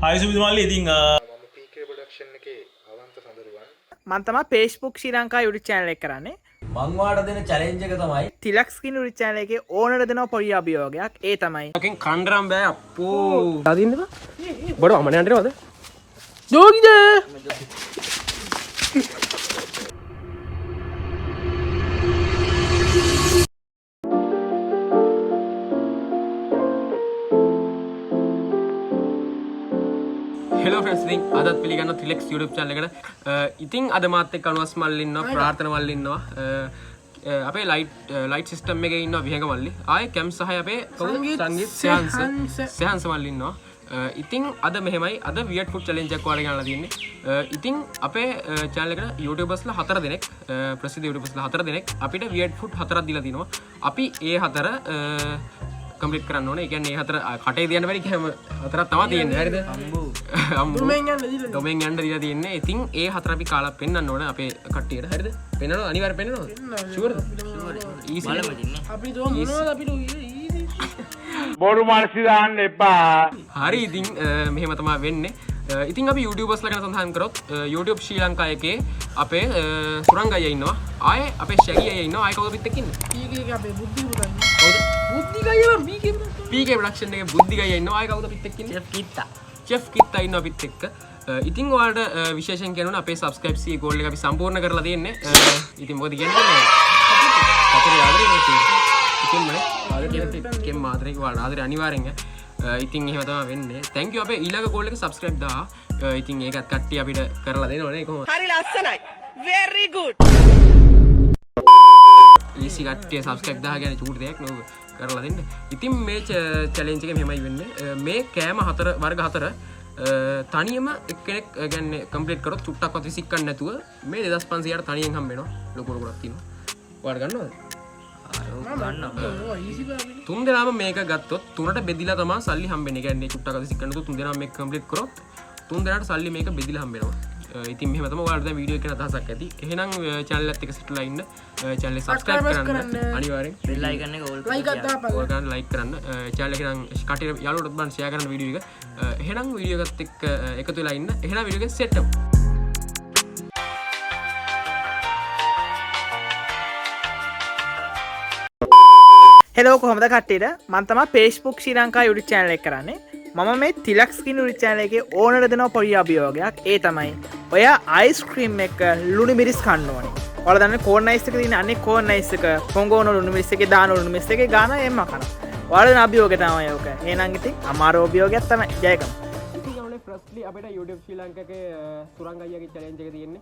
හයි සුමිත් මල්ලි, ඉතින් මම PK production එකේ අවන්ත සඳරුවන්. මං තමා Facebook ශ්‍රී ලංකා YouTube channel එක කරන්නේ. මං වාට දෙන චැලෙන්ජ් එක තමයි තිලක්ස් කියන YouTube channel එකේ ඕනර දෙනවා පොඩි අභියෝගයක්. ඒ තමයි එකෙන් කණ්ඩරම් බෑ අප්පෝ. අදින්න බා. බඩ අමන යන්නවද? ජෝගිද? හෙලෝ ෆ්‍රෙන්ඩ්ස්, ඉතින් අදත් පිළිගන්න ත්‍රිලෙක්ස් YouTube channel එකට. ඉතින් අද මාත් එක්ක අනුවස් මල්ලි ඉන්නවා, ප්‍රාර්ථනා මල්ලි ඉන්නවා. අ, අ, අපේ ලයිට් ලයිට් සිස්ටම් එකේ ඉන්නවා විහඟ මල්ලි. ආයේ කැම් සහය අපේ කවුද? සංගීත් සෙහන්ස සෙහන්ස මල්ලි ඉන්නවා. ඉතින් අද මෙහෙමයි, අද වියර්ඩ් ෆුඩ් චැලෙන්ජ් එකක් ඔයාලා ගෙනල්ලා තියෙන්නේ. ඉතින් අපේ චැනල් එකට YouTubersලා හතර දෙනෙක්, ප්‍රසිද්ධ YouTubersලා හතර දෙනෙක් අපිට වියර්ඩ් ෆුඩ් හතරක් දීලා තිනවා. අපි ඒ හතර කම්ප්ලීට් කරන්න ඕනේ. ඒ කියන්නේ ඒ හතර කටේ තියන්න බැරි කෑම හතරක් තමයි තියෙන්නේ. හරිද? අම්බෝ. ඩොමෙන් යන්න දීලා. ඩොමෙන් යන්න දීලා තියෙන්නේ. ඉතින් ඒ හතර අපි කාලා පෙන්නන්න ඕනේ අපේ කට්ටියට. හරිද? පෙන්නනවද? අනිවාර්යෙන් පෙන්නනවද? ෂුවර්ද? ඊසි. අපි තෝ මොනවද අපිට ඊසි. බොරු මනසි දාන්න එපා. හරි, ඉතින් මෙහෙම තමයි වෙන්නේ. ඉතින් අපි YouTubersලා ගැන සඳහන් කරොත් YouTube ශ්‍රී ලංකා එකේ අපේ සුරංග අයියා ඉන්නවා. ආයේ අපේ ෂැගි අයියා ඉන්නවා. ආයේ කවුද අපිත් එක්ක ඉන්නේ? පීකේ එක අපේ බුද්ධි පුතා ඉන්නවා. කවුද? බුද්ධි කයියම පීකේ. PK production එකේ බුද්ධික අයියා ඉන්නවා. ආයේ කවුද අපිත් එක්ක ඉන්නේ? චෙෆ් කිත්තා. චෙෆ් කිත්තා ඉන්නවා අපිත් එක්ක. ඉතින් ඔයාලට විශේෂයෙන් කියනවා අපේ සබ්ස්ක්‍රයිබ් සී ගෝල් එක අපි සම්පූර්ණ කරලා තියෙන්නේ. ඉතින් මොකද කියන්නේ? සතුටු ආදරේ නේ තියෙන්නේ. ඉතින්මනේ ආදරේ කෙම් ආදරේ ඔයාලට ආදරේ අනිවාර්යෙන් ඈ. ඉතින් එහෙම තමයි වෙන්නේ. Thank you අපේ ඊළඟ ගෝල් එක සබ්ස්ක්‍රයිබ් දා. ඉතින් ඒකත් කට්ටිය අපිට කරලා දෙනවනේ කොහොමද? හරි ලස්සනයි. Very good. Easy, කට්ටිය සබ්ස්ක්‍රයිබ් දා කියන්නේ චූටි දෙයක් නෝ, කරලා දෙන්න. ඉතින් මේ චැලෙන්ජ් එක මෙහෙමයි වෙන්නේ. මේ කෑම හතර වර්ග හතර තනියම එක්කෙනෙක් කියන්නේ කම්ප්ලීට් කරොත් චුට්ටක්වත් විසික්කන්න නැතුව මේ 2500ට තනියෙන් හම්බ වෙනවා. ලොකු ලොකුවක් තියෙනවා. ඔයාලා ගන්නවද? ගන්නවා. ඊසි බෑ අපිට. තුන් දෙනාම මේක ගත්තොත් තුනට බෙදිලා තමා සල්ලි හම්බෙන්නේ. කියන්නේ චුට්ටක් විසික්කන්න නැතුව තුන් දෙනාම මේක කම්ප්ලීට් කරොත් තුන් දෙනාට සල්ලි මේක බෙදිලා හම්බ වෙනවා. ඉතින් මෙහෙම තමයි ඔයාලට දැන් වීඩියෝ එක ගැන අදහසක් ඇති. එහෙනම් චැනල් එකත් එක්ක සිටලා ඉන්න. චැනල් එක සබ්ස්ක්‍රයිබ් Subscribe කරන්න කරන්න. අනිවාර්යෙන්. බෙල් අයිකන් එක ඕල් ලයික් එකක් දාපන්. ඕල් කරන්න, ලයික් කරන්න. චැනල් එක නම් කට්ටියට යාළුවෝටත් බලන්න ෂෙයා කරන්න වීඩියෝ එක. එහෙනම් වීඩියෝ එකත් එක්ක එකතු වෙලා ඉන්න. එහෙනම් වීඩියෝ එක සෙට් අප්. හෙලෝ, කොහොමද කට්ටියට? මං තමා Facebook ශ්‍රී ලංකා YouTube channel එක කරන්නේ. මම මේ තිලක්ස් කියන YouTube channel එකේ ඕනර දෙනවා පොඩි අභියෝගයක්. ඒ තමයි ඔයා අයිස්ක්‍රීම් එක ලුණු මිරිස් කන්න ඕනේ. ඔයාලා දන්නේ කෝන් අයිස් එක තියෙන අනේ කෝන් අයිස් එක පොඟෝන ලුණු මිරිස් එකේ දාන ලුණු මිරිස් එකේ ගාන එම්ම කනවා. ඔයාලා දෙන අභියෝගය තමයි ඔක. එහෙනම් ඉතින් අමාරු අභියෝගයක් තමයි. ජයගමු. ඉතින් ගමනේ ෆස්ට්ලි අපිට YouTube ශ්‍රී ලංකාවේ සුරංග අයියාගේ චැලෙන්ජ් එක තියෙන්නේ.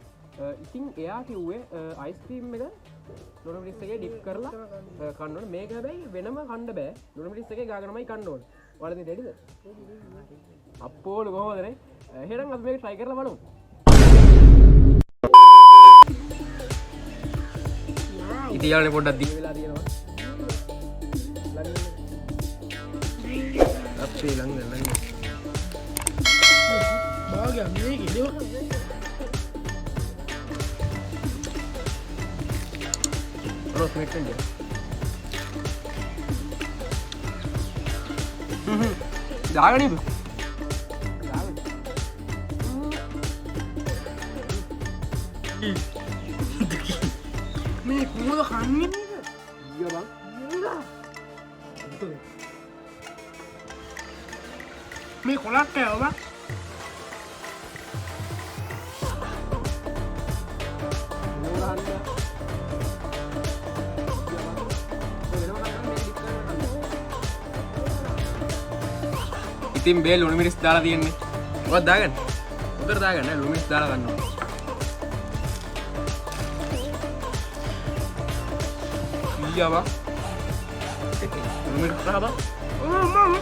ඉතින් එයා කිව්වේ අයිස්ක්‍රීම් එක ලුණු මිරිස් එකේ ඩිප් කරලා කන්න ඕනේ. මේක හැබැයි වෙනම කන්න බෑ. ලුණු මිරිස් එකේ ගාගෙනමයි කන්න ඕනේ. ඔයාලා ඉතින් රෙඩිද? අප්පෝලු කොහොමද නේ? එහෙනම් අපි මේක try කරලා බලමු. ඉතින් යාළුවනේ පොඩ්ඩක් දිග වෙලා තියෙනවා. අපේ ළඟ ළඟ. භාගයක් මේකේ දේව. අනෝස් මෙට්ටෙන් ගියා. හ්ම් දාගන්න ඉබ. දාගන්න. මේ කොහොමද කන්නේ මේක? ඊය බං. මේ කොලක් කෑවා බං. වෙනම ගහන්න. ඊය බං. ඔය වෙනම කන්න මේක ඩිප් කරන්න කන්න. ඉතින් බේ ලුණු මිරිස් දාලා තියෙන්නේ. ඔයත් දාගන්න. උතර දාගන්න ලුණු මිරිස් දාලා ගන්න ඕනේ. ඊය බං. ලුණු මිරිස් රහ බං. ඔව් මම.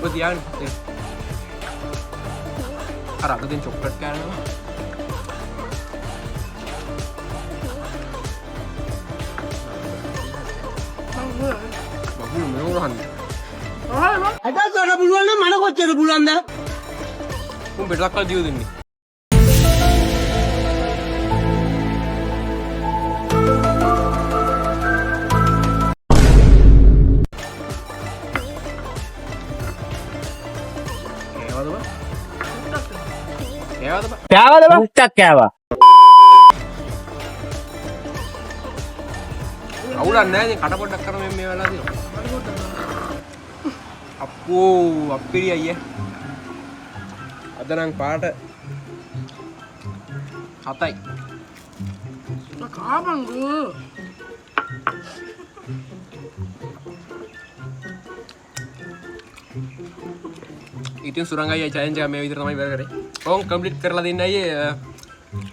ඔය තියාගන්න. ඒ. අර අර දෙන චොක්ලට් කෑල්ල. මං ඔය. බබුල් මේව ගහන්නේ. ආයෙ බං. අදස් වල පුළුවන් නම් මට කොච්චර පුළුවන්ද? උන් බෙටලක් කල් දියු දෙන්නේ. කෑවද බං? කෑවද බං? මුක්තක් කෑවා. අවුලක් නෑ ඉතින් කට පොඩ්ඩක් කරමු මේ වෙලාව තියෙනවා. අප්පෝ අප්පිරි අයියා. අද නම් පාට 7යි. කාපන් ගෝ. ඉතින් සුරංග අයියා චැලෙන්ජ් එක මේ විදිහට තමයි ඉවර කරේ. ඕන් කම්ප්ලීට් කරලා දෙන්න අයියේ.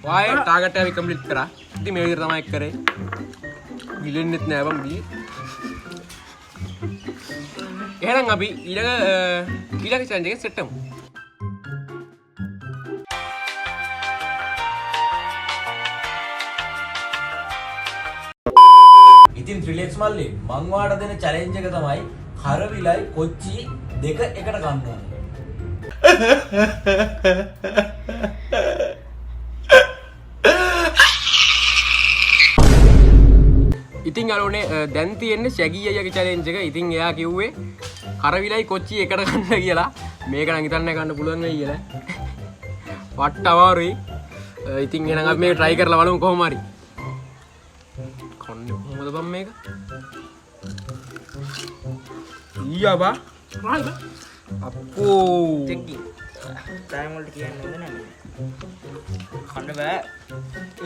වායේ ටාගට් එක අපි කම්ප්ලීට් කරා. ඉතින් මේ විදිහට තමයි කරේ. ගිලෙන්නෙත් නෑ බං බී. එහෙනම් අපි ඊළඟ චැලෙන්ජ් එකෙන් සෙට් වෙමු. ඉතින් ත්‍රිලෙක්ස් මල්ලි මං වාට දෙන චැලෙන්ජ් එක තමයි කරවිලයි කොච්චි දෙක එකට කන්න ඕනේ. ඉතින් අලෝනේ දැන් තියෙන්නේ ෂැගී අයියාගේ චැලෙන්ජ් එක. ඉතින් එයා කිව්වේ කරවිලයි කොච්චි එකට කන්න කියලා. මේක නම් හිතන්නේ කන්න පුළුවන් වෙයි කියලා. පට්ට අමාරුයි. ඉතින් එහෙනම් අපි මේක try කරලා බලමු කොහොම හරි. කන්නේ කොහොමද බං මේක? ඊයා බා. රහයි බං. අප්පෝ. ටෙක්කි. ටයිම් වලට කියන්න හොඳ නෑ. කන්න බෑ.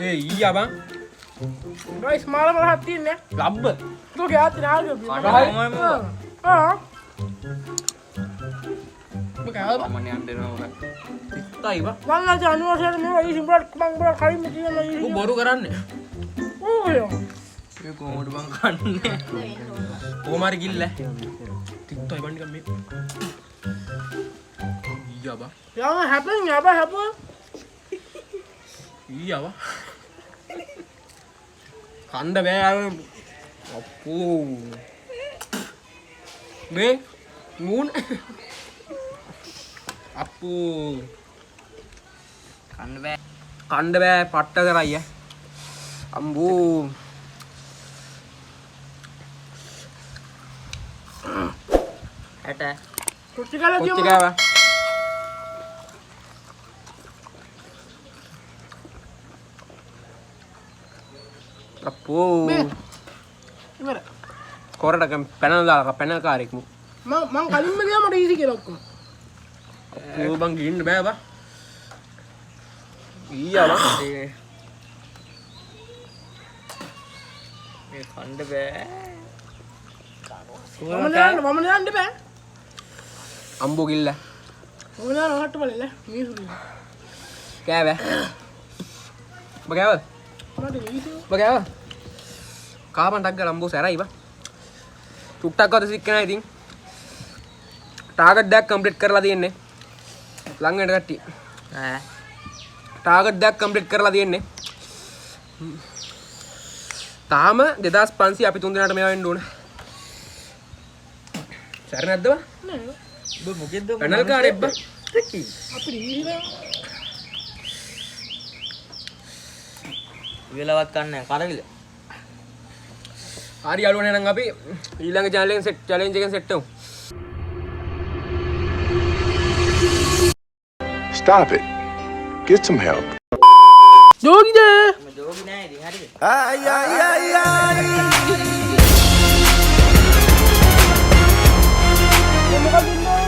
ඒ ඊයා බං. ගයිස් මාළම රහක් තියන්නේ. ලබ්බ. තෝ ගියාත් නාගියෝ. රහයි. ආ. ඔබ කෑවද? මම යන්න දෙනවා බං. තිත්තයි බං. මං අද අනුවසර මේ වගේ සිඹරක් මං බර කලින්ම කියනවා ඌ බොරු කරන්නේ. ඌ මේ කොහොමද බං කන්නේ? කොහොම හරි ගිල්ල. තිත්තයි බං නිකන් මේ. ඊයා බං. යාම හැපෙන් යාබ හැපෙන්. ඊයා බං. කණ්ඩ බෑ අර. අප්පෝ. මේ මූණ. අප්පෝ. කන්න බෑ. කණ්ඩ බෑ පට්ට කරයි ඈ. අම්බෝ. ඇට. කොච්චි කාලා කොච්චි තියමු. කෑවා? අප්පෝ. ඉවර. කොරට පැනල් දාලා පැනල් කාරෙක් මු. මං මං කලින්ම ගියා මට ඊසි කියලා ඔක්කොම. අප්පෝ බං ගින්න බෑ බං. ඊයා බං. මේ කන්න බෑ. මම නෑන්න මම නෑන්න බෑ. අම්බෝ ගිල්ල. මම නෑන්න රහට බලන්න මිනිස්සු. කෑවෑ. ඔබ කෑවද? මට ඊසි. ඔබ කෑවද? කාපන් ටක් ගාලා අම්බෝ සැරයි බං. චුට්ටක්වත් සික් නෑ ඉතින්. ටාගට් දෙකක් කම්ප්ලීට් කරලා තියෙන්නේ. ලං වෙන්න කට්ටිය. නෑ. ටාගට් දෙකක් කම්ප්ලීට් කරලා තියෙන්නේ. තාම 2500 අපි තුන් දෙනාට මේවා වෙන්න ඕන. සැර නැද්ද බං? නෑ. ඔබ මොකෙද්ද පැනල් කාරෙක් බං. ටෙක්කි. අපිට ඊසි නෑ. වෙලාවක් කන්නේ කරවිල. හරි යාළුවනේ එහෙනම් අපි ඊළඟ චැලෙන්ජ් එකෙන් සෙට් චැලෙන්ජ් එකෙන් සෙට් වෙමු. Stop it. Get some help. ජෝගිද? මම ජෝගි නෑ ඉතින් හරිද? මොකක්ද ඉන්නේ?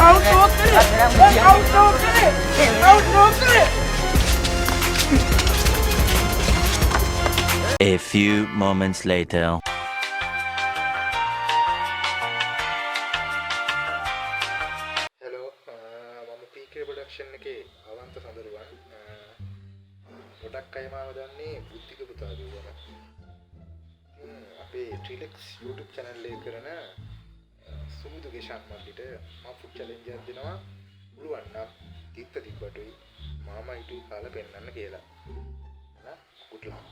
අවුට් ටෝක් කරේ. අවුට් ටෝක් කරේ. අවුට් ටෝක් කරේ. A few moments later. Hello, මම PK production එකේ අවන්ත සඳරුවන්. ගොඩක් අය මාව දන්නේ බුද්ධික පුතා කිව්වම. ඉතින් අපේ ට්‍රිලෙක්ස් YouTube channel එක කරන සුමුදු ගේෂාන් මල්ලිට මම ෆුඩ් චැලෙන්ජ් එකක් දෙනවා. පුළුවන් නම් තිත්ත තිබ්බටුයි මාමා ඉටුයි කාලා පෙන්නන්න කියලා. එහෙනම් good luck.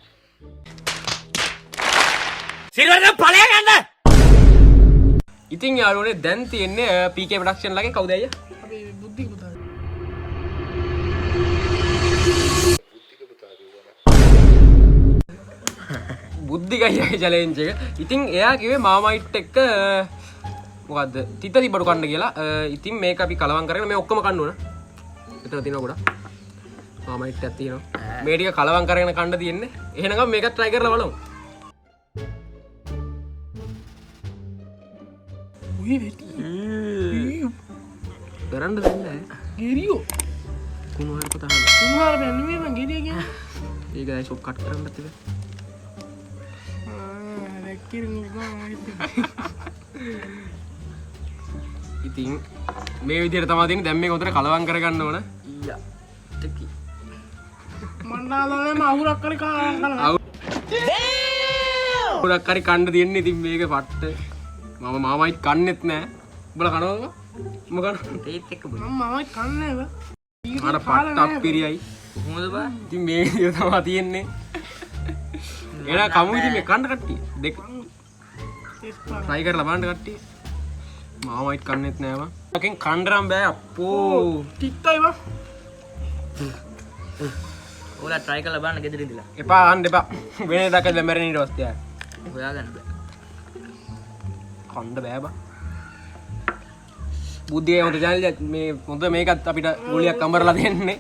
ඉතින් යාළුවනේ දැන් තියෙන්නේ PK production ලගේ කවුද අයියා? අපි බුද්ධික පුතා. බුද්ධික පුතා කිව්වම. බුද්ධික අයියාගේ චැලෙන්ජ් එක. ඉතින් එයා කිව්වේ මාමයිට් එක්ක මොකද්ද? තිත තිබ්බඩු කන්න කියලා. ඉතින් මේක අපි කලවම් කරගෙන මේ ඔක්කොම කන්න ඕන. එතන තියෙනවා ගොඩක්. මාමයිට් එකක් තියෙනවා. මේ ටික කලවම් කරගෙන කන්න තියෙන්නේ. එහෙනම් මේකත් try කරලා බලමු. උයි වෙටි. කරන්න දෙන්නේ නැහැ. ගෙරියෝ. කුණුහරුප තහනම්. කුණුහරුප නෙමෙයි මං ගෙරිය කියන්නේ. ඒක දැන් ෂොප් කට් කරන්නත් තිබේ. ඉතින් මේ විදිහට තමයි තියෙන්නේ. දැන් මේක හොඳට කලවම් කරගන්න ඕන. ඊයා. ටකි. මන්නාලම අහුරක් හරි කනවා. අහුරක් හරි කන්න තියෙන්නේ. ඉතින් මේක පට්ට. මම මාමයිත් කන්නෙත් නෑ. උඹලා කනවද? උඹ කනවද? ඒත් එක්ක බොන. මම මාමයිත් කන්නේ නෑ බා. අර පට්ට අප්පිරියයි. කොහොමද බා? ඉතින් මේ විදිහට තමයි තියෙන්නේ. එහෙනම් කමු ඉතින් මේ කන්න කට්ටිය. දෙක try කරලා බලන්න කට්ටිය. මාමයිත් කන්නෙත් නෑ බං. ඔකෙන් කන්න නම් බෑ අප්පෝ. තිත්තයි බං. ඔයාලා try කරලා බලන්න ගෙදර ඉඳලා. එපා අන්න එපා. වෙන එකක් දැන් මැරෙන ඊට පස්සේ ආයෙ. හොයාගන්න බෑ. කන්න බෑ බං. බුද්ධිය හොඳ චැනල් එක මේ හොඳ මේකත් අපිට ගුලියක් අඹරලා දෙන්නේ.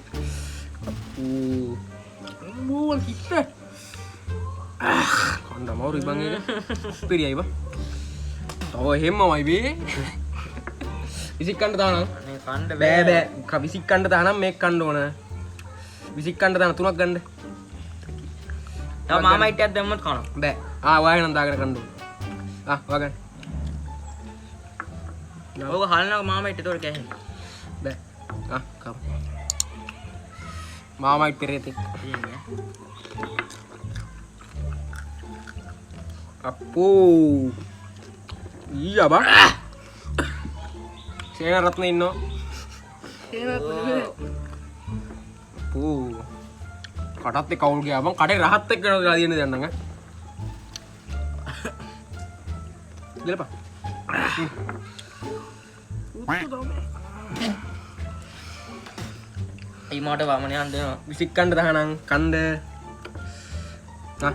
අප්පෝ. බෝල් කිත්ත. කන්න අමාරුයි බං ඒක. පිරියයි බං. තව එහෙම්මමයි බේ. විසික් කන්න තානම්. අනේ කන්න බෑ බෑ. විසික් කන්න තානම් මේක කන්න ඕන. විසික් කන්න තාන තුනක් ගන්න. තව මාමයිට් එකක් දැම්මොත් කනවා. බෑ. ආ ඔයා නම් දාගෙන කන්න ඕන. ආ ඔයා ගන්න. ඔක හලනවා මාමයිට් ඒතකොට කැහෙන්නේ. බෑ. ආ කම්. මාමයිට් පෙරේතෙක්. තියෙන්නේ. අප්පෝ. ඊයා බං. සේනාරත්න ඉන්නවා. අප්පෝ. කටත් එක්ක අවුල් ගියා බං. කටේ රහත් එක්ක වෙනවා කියලා තියෙන දැන් නම් ඈ. ගලපන්. ඒ මාට වමන යන්න දෙනවා. විසික් කන්න තහනම් කන්ද. ආ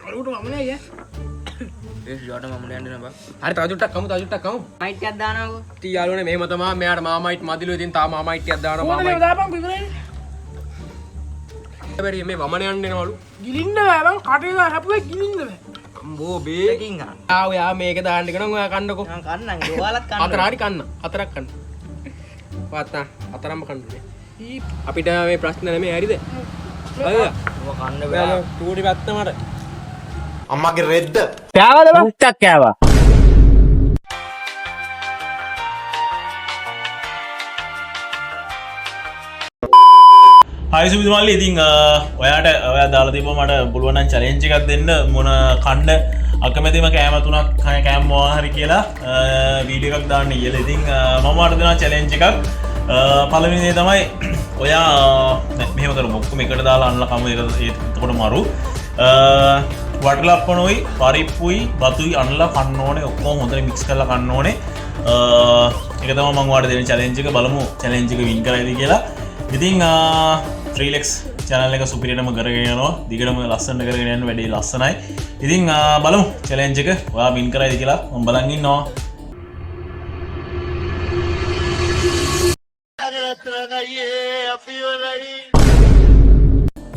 අරුට වමන අයියා. ඒ යට වමන යන්න දෙනවා බං. හරි තව චුට්ටක් කමු තව චුට්ටක් කමු. මයිට් එකක් දානවකෝ. ඉතින් යාළුවනේ මෙහෙම තමා මෙයාට මාමයිට් මදිලු ඉතින් තා මාමයිට් ටිකක් දානවා කොහොමද මාමයිට්. දාපන් ඉවරයි. බැරි මේ වමන යන්න එනවලු. ගිලින්න බෑ බං කටේ දාලා හැපුවේ ගිලින්න බෑ. අම්බෝ බේ. එකකින් ගන්න. ආ ඔයා මේක දාන්න කියනවා ඔයා කන්නකෝ. මං කන්නම් ඔයාලත් කන්න. හතර හරි කන්න. හතරක් කන්න. වාත්තා හතරම කන්න ඕනේ. අපිට මේ ප්‍රශ්න නෙමෙයි හරිද? හරිද? ඔය කන්න ඔයා බෑ. චූටි පැත්ත මට. අම්මගේ රෙද්ද. කෑවද බං? ටක් කෑවා. හයි සුමිත් මල්ලි ඉතින් ඔයාට ඔයා දාලා තිබ්බා මට පුළුවන් නම් චැලෙන්ජ් එකක් දෙන්න මොන කන්න අකමැතිම කෑම තුනක් කෑම මොනවා හරි කියලා වීඩියෝ එකක් දාන්න කියලා. ඉතින් මම ඔයාට දෙනවා චැලෙන්ජ් එකක්. පළවෙනි දේ තමයි ඔයා නෑ මෙහෙම කරමු ඔක්කොම එකට දාලා අනලා කමු ඒක එතකොට මරු. වටලප්පනොයි පරිප්පුයි බතුයි අනලා කන්න ඕනේ ඔක්කොම හොඳට මික්ස් කරලා කන්න ඕනේ. ඒක තමයි මම ඔයාට දෙන චැලෙන්ජ් එක. බලමු චැලෙන්ජ් එක වින් කරයිද කියලා. ඉතින් ත්‍රිලෙක්ස් චැනල් එක සුපිරියටම කරගෙන යනවා. දිගටම ලස්සනට කරගෙන යන වැඩේ ලස්සනයි. ඉතින් බලමු චැලෙන්ජ් එක ඔයා වින් කරයිද කියලා මම බලන් ඉන්නවා.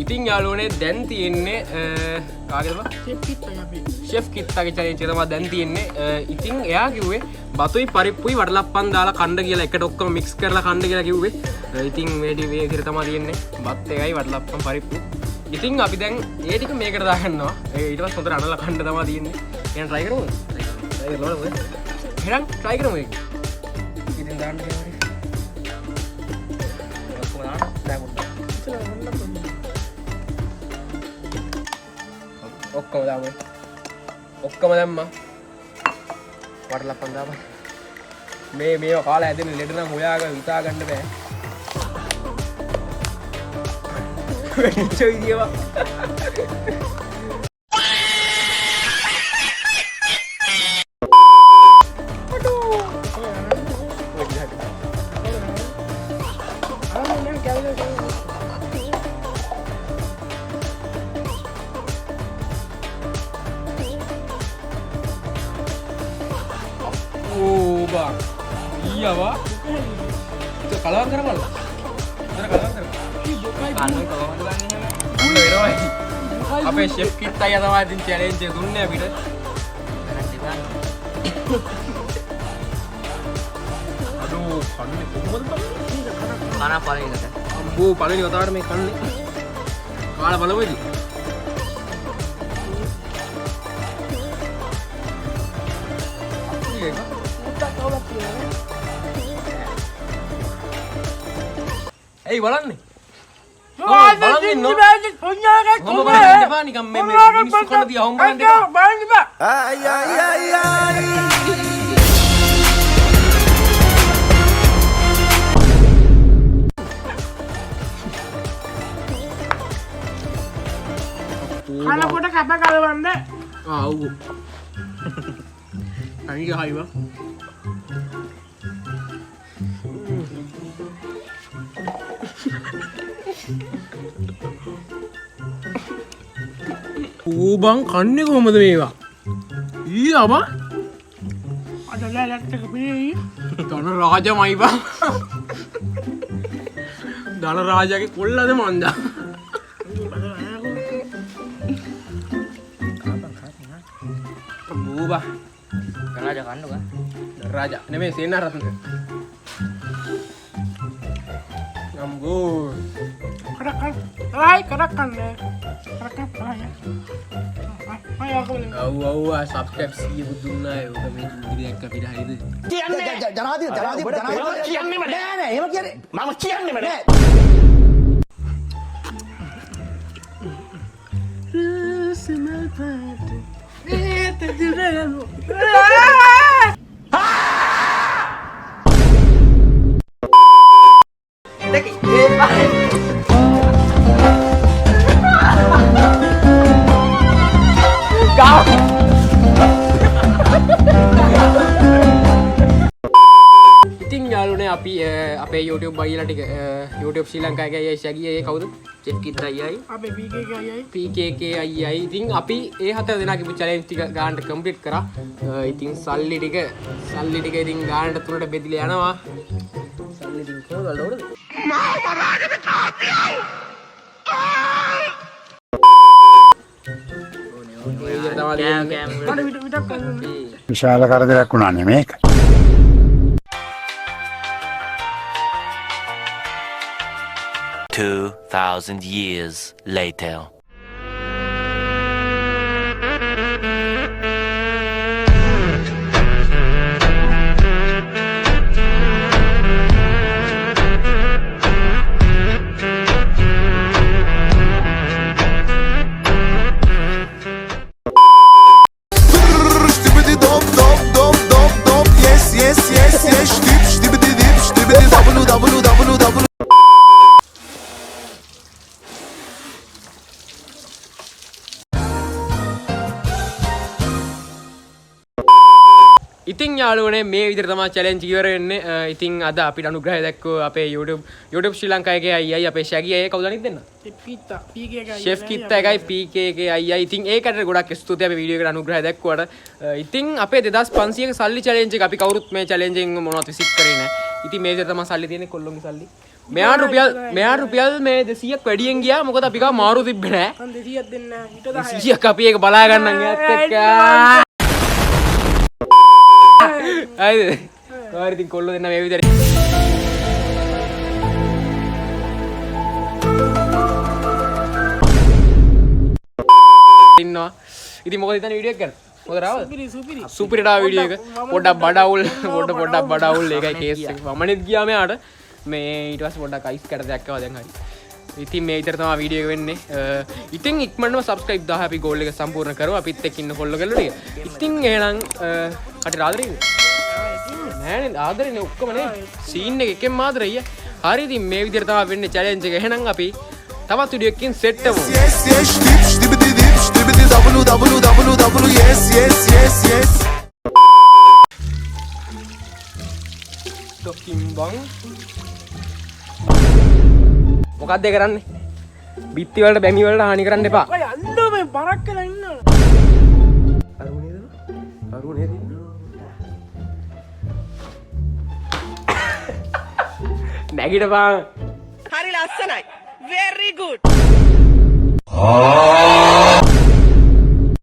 ඉතින් යාළුවනේ දැන් තියෙන්නේ කාගේද බං? චෙෆ් කිත්තගේ අපි. ෂෙෆ් කිත්තගේ චැලෙන්ජ් එක තමයි දැන් තියෙන්නේ. ඉතින් එයා කිව්වේ බතුයි පරිප්පුයි වටලප්පන් දාලා කන්න කියලා එකට ඔක්කොම මික්ස් කරලා කන්න කියලා කිව්වේ. ඉතින් මේ ටික මේ විදිහට තමයි තියෙන්නේ. බත් එකයි වටලප්පන් පරිප්පු. ඉතින් අපි දැන් ඒ ටික මේකට දාගන්නවා. ඒ ඊට පස්සේ හොඳට අනලා කන්න තමයි තියෙන්නේ. එහෙනම් try කරමුද? try කරලා බලමු. එහෙනම් try කරමු ඒක. ඉතින් දාන්න කියලා හරි. ඔක්කොම දාන්න. නෑ පොඩ්ඩක්. ඔක්කොම දාමු. ඔක්කොම දැම්මා. වටලප්පන් දාපන්. මේ මේවා කාලා ඇදෙන ලෙඩ නම් හොයාගෙන හිතා ගන්න බෑ. වෙච්ච විදියවා. ඕ බා. ඊයවා. ඒක කලවම් කරපල්ලා. කන්නේ කොහොමද බන්නේ එහෙම? වෙනවා. අපේ ෂෙෆ් කිට් අයියා තමයි ඉතින් චැලෙන්ජ් එක දුන්නේ අපිට. අඩෝ කන්නේ කොහොමද බං? කන පළවෙනිකට. අම්බෝ පළවෙනි වතාවට මේ කන්නේ. කාලා බලමු ඉතින්. ඇයි බලන්නේ? බලන්න ඉන්න. හොම්බ බලන්න එපා නිකන් මේ මිනිස්සු කන දිහා හොම්බ බලන්න එපා. කනකොට කැප කලවන්න. ආ ඔව්. අනික හයි බං. ඌ බං කන්නේ කොහමද මේවා? ඊ අබා අද ලැලත් එක පිළියි. ධන රාජමයි බං. ධන රාජගේ කොල්ලද මන්දා. අම්බෝ බා. රාජා කන්නකෝ. ධන රාජා නෙමෙයි සේනාරත්න. අම්බෝ. කඩක් කන්න. ලයි කඩක් කන්න. කඩක් කන්න. අය ඔක බලන්න. ඔව් ඔව් ආ සබ්ස්ක්‍රයිබ් 100 දුන්නා ඒ ඔක මේ ජීවිතයක් අපිට හරිද? ජනාධිපති කියන්නේම නෑ නෑ එහෙම කියන්නේ මම කියන්නේම නෑ. ඉතින් යාළුවනේ අපි අපේ YouTube අයියලා ටික YouTube ශ්‍රී ලංකා එකේ අයියයි ෂැගි අයියයි කවුද? චෙෆ් කිත් අයියයි. අපේ PKK අයියයි. PKK අයියයි. ඉතින් අපි ඒ හතර දෙනා කිව්ව චැලෙන්ජ් ටික ගානට කම්ප්ලීට් කරා. ඉතින් සල්ලි ටික ඉතින් ගානට තුනට බෙදිලා යනවා. සල්ලි ඉතින් කොහොමද වලට ඕනද? මේ විදිහට තමයි දෙන්නේ. මට විට විටක් කන්න. විශාල කරදරයක් වුණානේ මේක. 2,000 years later. Stibidi dop dop dop dop dop yes yes yes yes dip stibidi dip stibidi w w w w. ඉතින් යාළුවනේ මේ විදිහට තමයි චැලෙන්ජ් ඉවර වෙන්නේ. ඉතින් අද අපිට අනුග්‍රහය දැක්වුව අපේ YouTube ශ්‍රී ලංකා එකේ අයියයි අපේ ෂැගි අයියයි කවුද අනිත් දෙන්න? චෙෆ් කිත්තා PKK අයියයි. ෂෙෆ් කිත්තා එකයි PKK අයියයි. ඉතින් ඒකට ගොඩක් ස්තුතියි අපේ වීඩියෝ එකට අනුග්‍රහය දැක්වුවට. ඉතින් අපේ 2500 ක සල්ලි චැලෙන්ජ් එක අපි කවුරුත් මේ චැලෙන්ජ් එකෙන් මොනවත් විසිට් කරේ නෑ. ඉතින් මේ විදිහට තමයි සල්ලි තියෙන්නේ කොල්ලොන්ගේ සල්ලි. මෙයා රුපියල් මේ 200ක් වැඩියෙන් ගියා. මොකද අපි ගාව මාරු තිබ්බේ නෑ. මං 200ක් දෙන්න නෑ. ඊට 10ක්. 200ක් අපි ඒක බලා ගන්නම් එයාත් එක්ක. හරිද? හරි ඉතින් කොල්ලෝ දෙන්න මේ විදිහට ඉන්නවා. ඉතින් මොකද හිතන්නේ වීඩියෝ එක ගැන? මොකද රාවද? සුපිරි සුපිරි. සුපිරිට ආව වීඩියෝ එක. පොඩ්ඩක් බඩ අවුල්, පොඩ්ඩක් බඩ අවුල්. ඒකයි කේස් එක. වමනෙත් ගියා මෙයාට. මේ ඊට පස්සේ පොඩ්ඩක් අයිස් කැට දෙයක් ආවා දැන් හරි. ඉතින් මේ විතර තමයි වීඩියෝ එක වෙන්නේ. ඉතින් ඉක්මනටම සබ්ස්ක්‍රයිබ් 10 අපි ගෝල් එක සම්පූර්ණ කරමු. අපිත් එක්ක ඉන්න කොල්ලෝ කෙල්ලෝ ටික. ඉතින් එහෙනම් කටට ආදරේ ඉන්නේ? නෑ නේද? ආදරේනේ ඔක්කොම නේ. සීන් එක එකෙන්ම ආදරේ අයියා. හරි ඉතින් මේ විදිහට තමයි වෙන්නේ චැලෙන්ජ් එක. එහෙනම් අපි තවත් වීඩියෝ එකකින් සෙට් වෙමු. Yes yes dip stibidi dip stibidi w w w w yes yes yes yes. ටොකින් බං. මොකක්ද ඒ කරන්නේ? බිත්ති වලට බැමි වලට හානි කරන්න එපා. ඔය යන්න මේ බරක් වෙලා ඉන්නවා. අරුනේ නේද? නැගිටපන්. හරි ලස්සනයි. Very good.